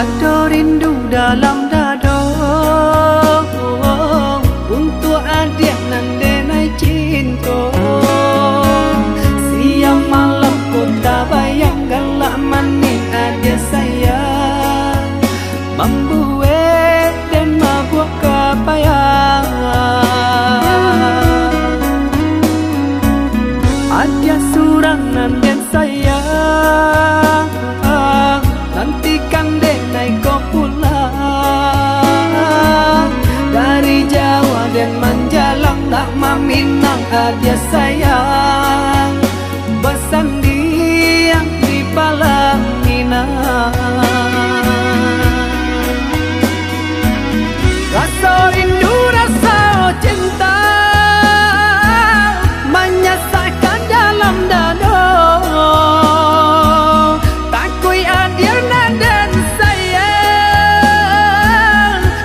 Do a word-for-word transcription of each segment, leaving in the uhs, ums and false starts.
Ado rindu dalam dado untuak adiak nan denai cinto. Siang malam ku tabayang galak manih adiak sayang, mambuek den mabuak kapayang. Adiak surang nan den sayang, nantikan denai ko pulang. Dari jauah den manjalang, nak maminang adiak sayang, basandiang di palang pinang. Raso rindu, raso cinta, manyasakkan dalam dado. Takuik adiak nan den sayang,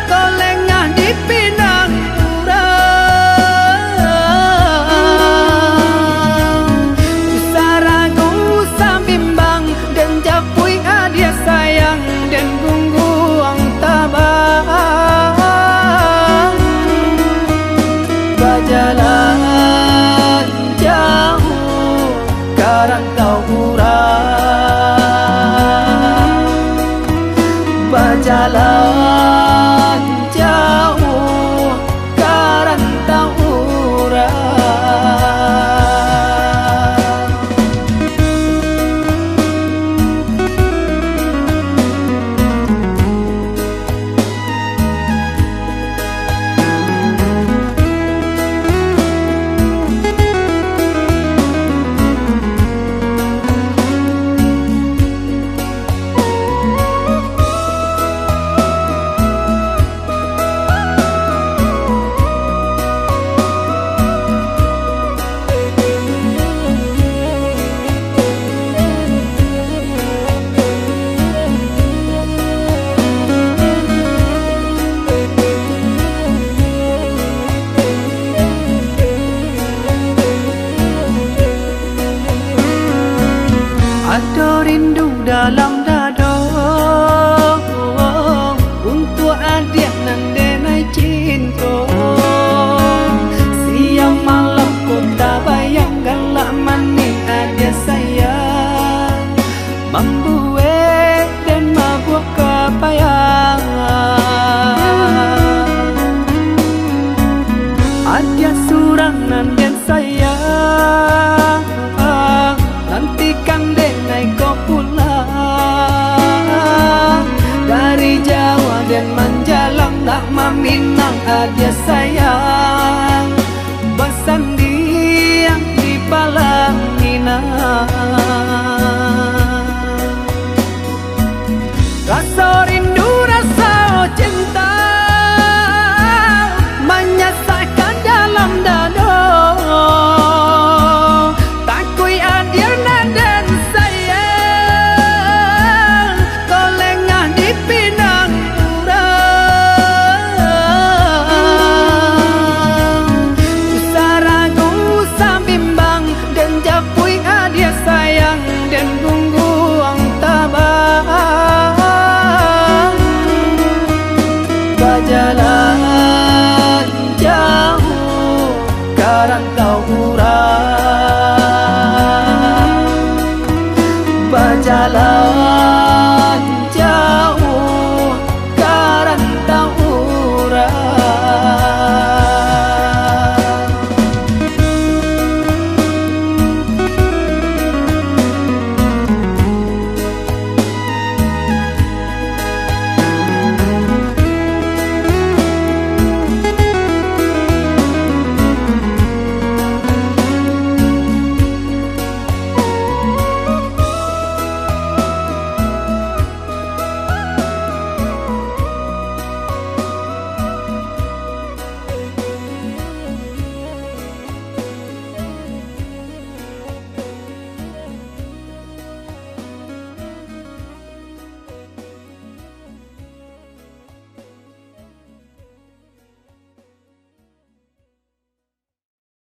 ko lengah dipinang urang. Usah ragu, usah bimbang, den japuik adiak sayang, den gungguang tabang. Bajalan jauah ka rantau urang, bajalan jauah ka rantau urang. Ado rindu dalam dado untuak adiak nan denai cinto. Siang malam ku tabayang galak manih adiak sayang, mambuek den mabuak kapayang. Adiak surang nan den sayang, nantikan denai ko pulang. Dari jauah den manjalang, nak maminang adiak sayang, basandiang di palang pinang. Raso